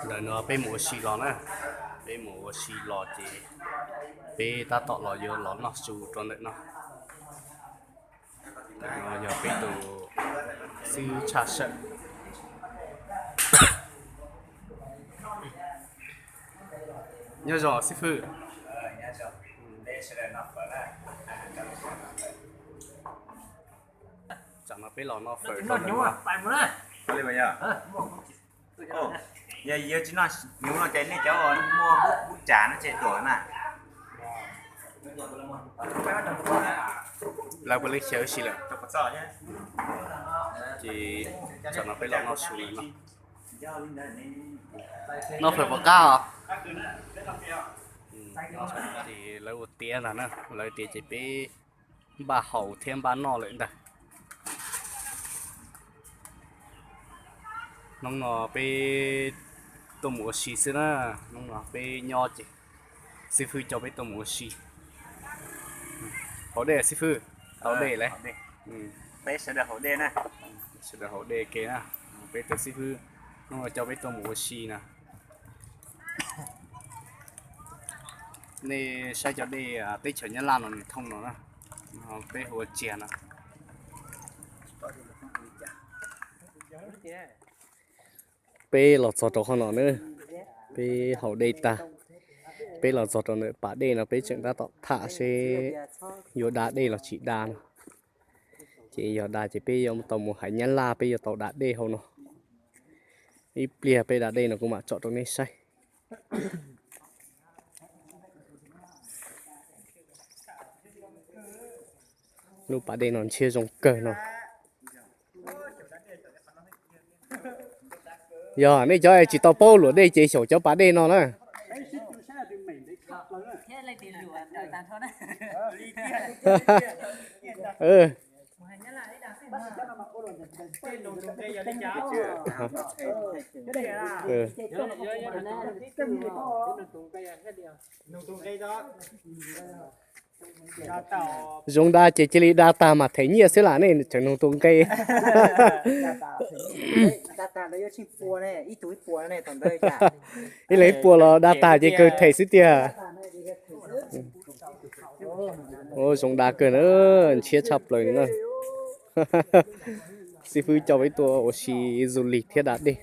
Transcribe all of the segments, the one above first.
Ntawm no peb mus ua si los na, peb mus ua si los ces peb tab tom los yuav los noj su rau ntawm no. Ntawm no yog peb tus xib hwb tshaj sawm. Nyob zoo xib hwb. Tsam no peb los noj fawm rau ntawm no. Yog yuav tsis noj hnyuv no ces nej cov muaj hub tsav no ces tuaj na. Lawv puav leej xyaw si lawm. Ces tsam no peb los noj su no. Noj fawm puas qab os? Ces lawv ua tiav ntag na, lawv tiav ces peb npaj haus thiab npaj noj lawm ntag. Hnub no peb tuaj mus ua si xwb na, hnub no peb nyob ces xib fwb coj peb tuaj mus ua si. Haus dej xib fwb, tau dej lawm. Peb sawv daws haus dej na, sawv daws haus dej ke na. Peb tus xib fwb hnub no coj peb tuaj mus ua si na. Nej saib cov dej teb chaws Nyab Laj no nws thooj no na, peb hu ua tsiaj no. Peb los txog rau qhov no na, peb haus dej tag, peb los txog rau ntawm pas dej no peb tseem tab tom tham seb yuav da dej los tsis da no. Ces yog da ces peb yuav tau mus hais Nyab Laj peb yuav tau da dej hauv no. Ib pliag peb da dej no kuv mam tsom rau nej saib. Lub pas dej no ntshiab zoo kawg no. Yog nej cov tsis tau paub luam dej ces xyaum cov pas dej no na. Zoo da ces cia li da tag mas them nyiaj xwb lam nej tseem nug tus nqe. Ib leeg ib puas los da tag ces kawg them xwb tiag. Zoo da kawg na, ntshiab tshaj plaws na. Xib fwb coj peb tuaj ua si du lịch thiab da dej.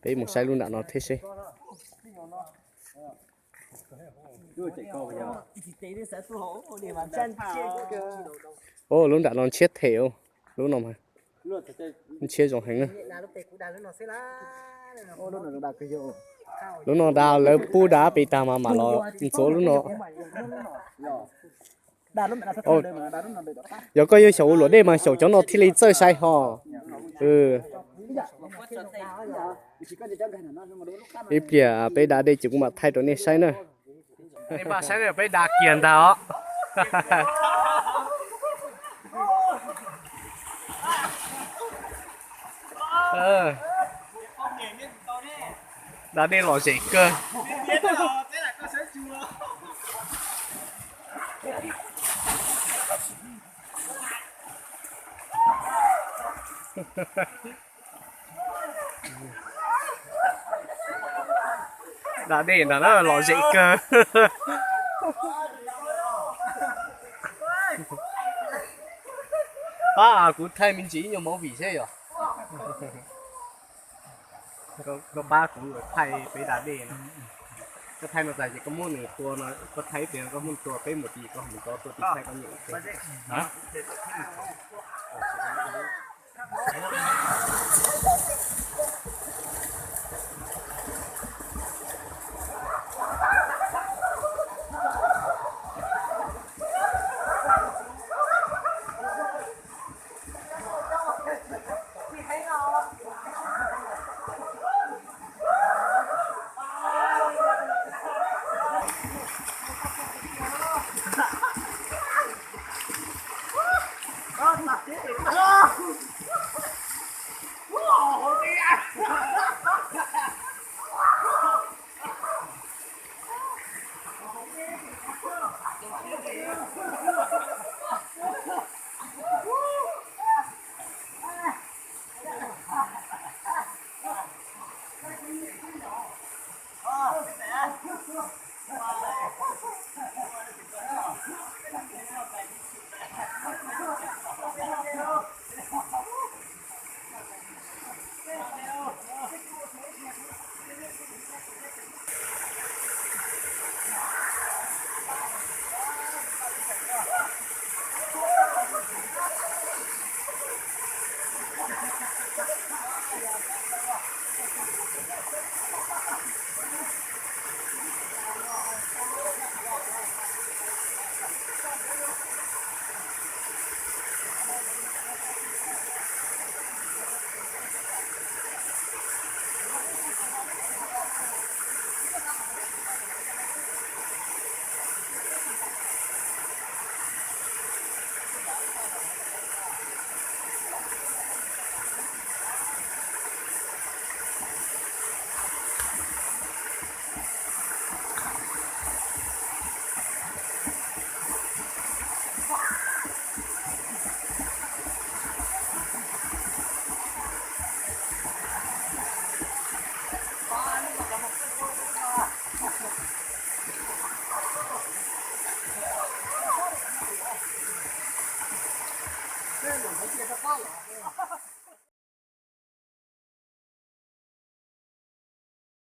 Peb mus saib lub nram no thiab seb. Lub nram no ntshiab them, lub no ntshiab zoo heev na. Lub no da lawv pub da pem tag mas mam los ntxuav lub no. Yog koj yuav xyaum ua luam dej mas xyaum cov no thiaj li txawj sai ho. Ib pliag peb da dej ces kuv mam thaij rau nej saib na. Nej npaj saib peb da kiag ntag os. Da dej lom zem kawg. Da dej ntag na, lom zem kawg. Pab kuv thaij me ntsis ib nyuag movie seb yog. Koj pab kuv thaij peb da dej no. Koj thaij no tas ces koj muab nws tua no, koj thaij ib pliag no koj muab tua peb mus tim koj mus tod tua tim thaij koj nyeem. Tej zaum ntawd cia rov qab los.